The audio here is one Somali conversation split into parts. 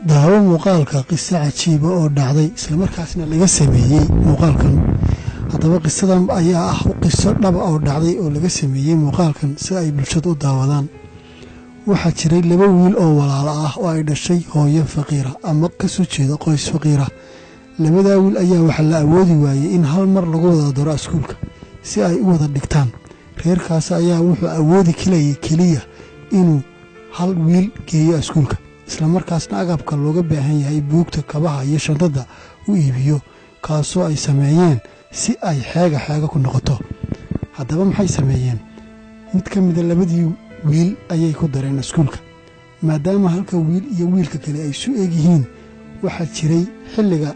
Daawo muuqaalka qiso cajiiba oo dhacday, islamarkaasna laga sameeyey muuqaalkan. Haddaba qisadan ayaa ah qiso dhaba oo dhacday oo laga sameeyey muuqaalkan si ay bulshadu u daawadaan. Waxaa jiray laba wiil oo walaalo ah oo ay dhashay hooyo faqiira ama kasoo jeeda qoys faqiira. Labadaa wiil ayaa waxaa la awoodi waayey in hal mar lagu wada daro iskuulka si ay u wada dhigtaan. Reerkaas ayaa wuxuu awoodi kalayay keliya inuu hal wiil geeyo iskuulka, islamarkaasna agabka looga baahan yahay, buugta, kabaha iyo shandada, u iibiyo, kaasoo ay sameeyeen si ay xeega xeega ku noqoto. Haddaba maxay sameeyeen? Mid ka mida labadii wiil ayay ku dareen iskuulka, maadaama halka wiil iyo wiilka kale ay isu eegyihiin. Waxaa jiray xilliga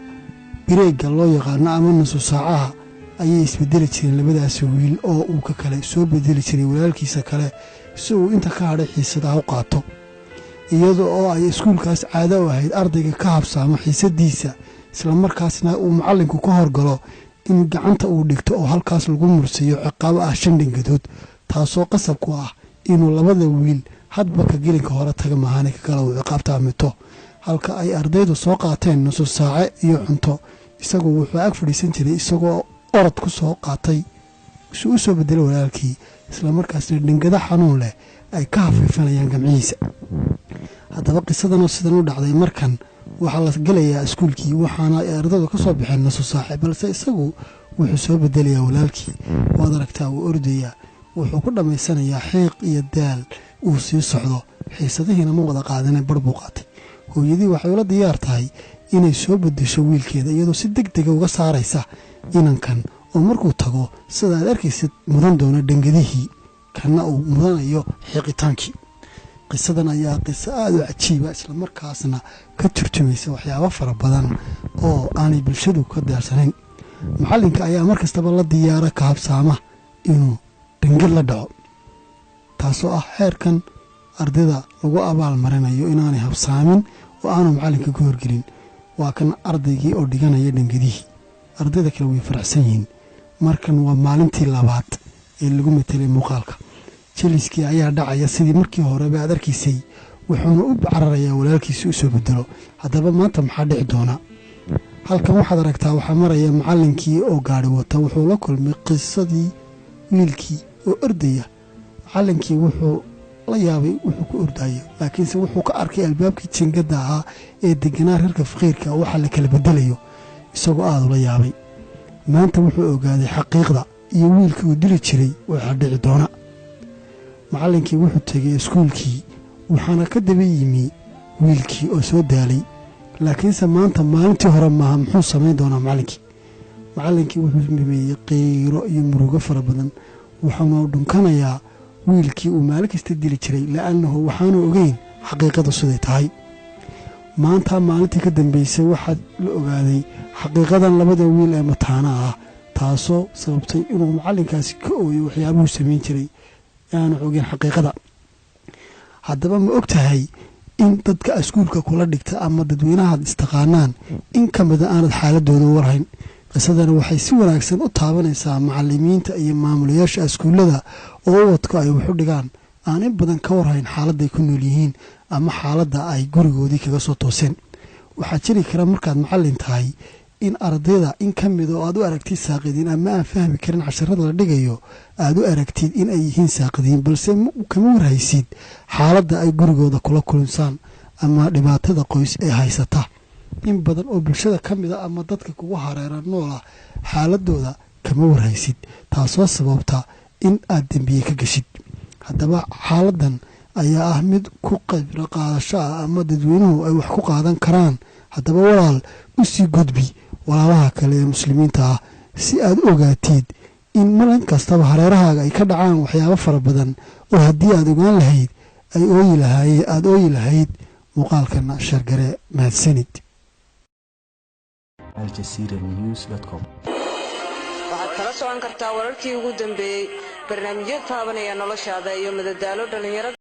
break-ga loo yaqaano ama nusu saacaha ayay isbedeli jireen labadaasi wiil, oo uu ka kale soo bedeli jiray walaalkiisa kale si uu inta ka hadhay xiisadaha u qaato, iyada oo ay iskuulkaas caado u ahayd ardayga ka habsaamo xiisadiisa, islamarkaasna uu macallinku ka horgalo, in gacanta uu dhigto oo halkaas lagu mursiiyo ciqaabo ah shan dhangadood, taasoo qasab ku ah inuu labada wiil hadba ka gelinka hore taga maahane ka kale uu ciqaabta amito. Halka ay ardaydu soo qaateen nusu saace iyo cunto, isagu wuxuu ag fadhiisan jiray isagoo orod ku soo qaatay si u soo bedelay walaalkii, islamarkaasna dhingado xanuun leh ay ka hafiifanayaan gamcihiisa. Haddaba qisadanoo sidan u dhacday, markan waxaa la gelayaa iskuulkii, waxaana ay ardaydu ka soo baxeen nusu saace, balse isagu wuxuu soo bedelayaa walaalkii. Waad aragtaa, wuu ordayaa, wuxuu ku dhammaysanayaa xiiq iyo daal uu sii socdo. Xiisadihiina ma wada qaadane, bar buu qaatay. Hooyadii waxay ula diyaar tahay inay soo bedesho wiilkeeda, iyadoo si deg dega uga saaraysa inankan, oo markuu tago, sida aad arkaysid, mudan doono dhangadihii, kana uu mudanayo xiiqitaankii. Qisadan ayaa qiso aada u cajiiba, islamarkaasna ka turjumaysa waxyaabo fara badan oo aanay bulshadu ka diyaarsanayn. Macallinka ayaa mar kastaba la diyaara ka habsaama inuu dhangad la dhaco, taasoo ah xeerkan ardayda lagu abaal marinayo inaanay habsaamin oo aanu macallinka ka horgelin. Waa kan ardaygii oo dhiganaya dhangadihii. Ardayda kale way faraxsan yihiin. Markan waa maalintii labaad ee lagu matelay muuqaalka. Jeliskii ayaa dhacaya sidii markii horeba aad arkaysay, wuxuuna u cararayaa walaalkiisi u soo bedelo. Haddaba maanta maxaa dhici doona? Halkan waxaad aragtaa waxaa maraya macallinkii oo gaari wata. Wuxuu la kulmay qisadii wiilkii oo ordaya. Macallinkii wuxuu la yaabay wuxuu ku ordayo, laakiinse wuxuu ka arkay albaabkii jingadda ahaa ee deganaa reerka faqiirka waxa la kala bedelayo, isagoo aada ula yaabay. Maanta wuxuu ogaaday xaqiiqda iyo wiilkii uu dili jiray waxaa dhici doona. Macallinkii wuxuu tegay iskuulkii, waxaana ka daba yimi wiilkii oo soo daalay, laakiinse maanta maalintii hore maaha. Muxuu samayn doonaa macallinkii? Macallinkii wuxuu sameeyey qiiro iyo murugo fara badan, wuxuuna dhunkanayaa wiilkii uu maalin kasta dili jiray, la'annahu waxaanu ogeyn xaqiiqadu siday tahay. Maanta maalintii ka dambeysay waxaa la ogaaday xaqiiqadan labada wiil ee mataana ah, taasoo sababtay inuu macallinkaasi ka ooyo waxyaabuhu samayn jiray aanu ogeyn xaqiiqada. Haddaba ma og tahay in dadka iskuulka kula dhigta ama dadweynahaad istaqaanaan in ka mida aanad xaaladooda warhayn? Qisadana waxay si wanaagsan u taabanaysaa macalimiinta iyo maamulayaasha iskuullada oo ubadku ay waxu dhigaan aan in badan ka warhayn xaaladday ku nool yihiin ama xaaladda ay gurigoodii kaga soo tooseen. Waxaa jiri kara markaad macallin tahay in ardayda in ka mida oo aad u aragtid saaqidiin ama aan fahmi karin casharada la dhigayo, aad u aragtid in ay yihiin saaqidiin, balse kama warhaysid xaaladda ay gurigooda kula kulmsaan ama dhibaatada qoys ee haysata. In badan oo bulshada ka mida ama dadka kugu hareera noola xaaladooda kama warhaysid, taasoo sababta in aad dembiye ka geshid. Haddaba xaaladan ayaa ah mid ku qibro qaadasho ah ama dadweynuhu ay wax ku qaadan karaan. Haddaba walaal, u sii gudbi walaalaha kale ee muslimiinta ah si aad u ogaatid in malin kastaba hareerahaaga ay ka dhacaan waxyaabo fara badan oo haddii aad ogaan lahayd ay ooyi lahaayeen, aada ooyi lahayd. Muuqaalkana share garee. Mahadsanid. aljazeeranews.com. Waxaad kala socon kartaa wararkii ugu dambeeyey, barnaamijyo taabanaya noloshaada iyo madadaalo dhallinyarada.